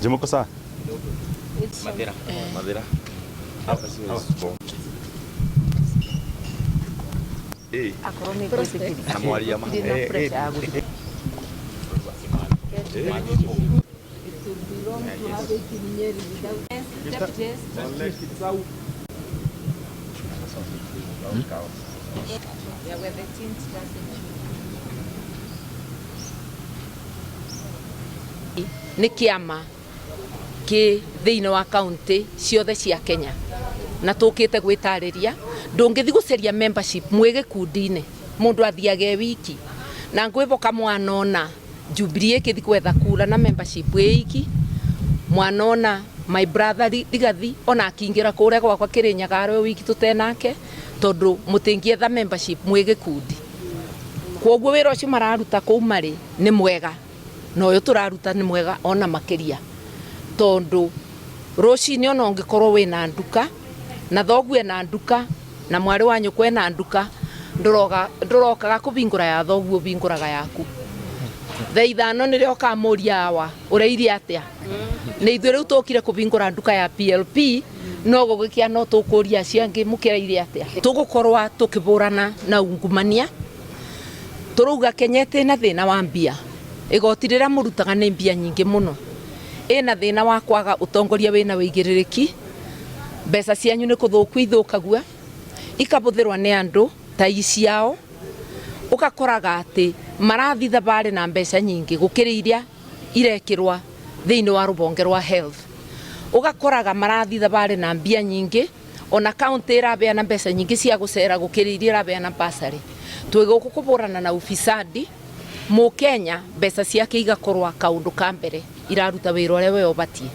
Jim uko sawa? Mathira. Mathira. Eh. Akorwo nĩ gwĩtĩkĩria. Na mwaria ma. Gũtirĩ na pressure ya gũthiĩ. Yeah, where the tint doesn't Nĩ kĩama kĩ thĩinĩ wa kaunti ciothe cia Kenya na tũkĩte gwĩtarĩria. Ndũngĩthi gũcaria membership mwĩ gĩkundi-inĩ, mũndũ athiaga e wiki na ngwĩboka mwanona Jubilee ĩkĩthi gwetha kura na membership ĩ iki. Mwanona my brother Rigathi ona akingĩra kũrĩa gwakwa Kĩrĩnyaga arĩ o wiki tũtenake, tondũ mũtingĩetha membership mwĩ gĩkundi. Kwoguo wĩra ũcio mararuta kũu marĩ nĩ mwega, na ũyũ tũraruta nĩ mwega ona makĩria, tondũ rũcinĩ ona ũngĩkorwo wĩna nduka na thoguo ena nduka na mwarĩ wa nyũkwa ena nduka, ndũrokaga kũbingũra ya thoguo, ũbingũraga yaku. Thaa 5 nĩrĩo ũkamũria, awa ũrairie atĩa? Nĩ ithuĩ rĩu tũkire kũbingũra nduka ya PLP, no gũgĩkĩa no tũkũria acio angĩ mũkĩraire atĩa. Tũgũkorwa tũkĩbũrana na ungumania. Tũrauga Kenya ĩtĩ na thĩna wa mbia, igoti rĩrĩa mũrutaga nĩ mbia nyingĩ mũno, ĩna thĩna wa kwaga ũtongoria wĩna wĩigĩrĩrĩki. Mbeca cianyu nĩ kũthũkio ithũkagua, ikabũthĩrwa nĩ andũ ta ciao, ũgakoraga atĩ marathi thabarĩ na mbeca nyingĩ gũkĩra iria irekĩrwa thĩinĩ wa rũbonge rwa health. Ũgakoraga marathi thabarĩ na mbia nyingĩ, ona kaunti ĩrabeana mbeca nyingĩ cia gũcera gũkĩra iria ĩrabeana bursary. Twĩ gũkũ kũbũrana na ufisadi. Mũkenya mbeca ciake igakorwa kaũndũ ka mbere iraruta wĩra ũrĩa we ũbatiĩ.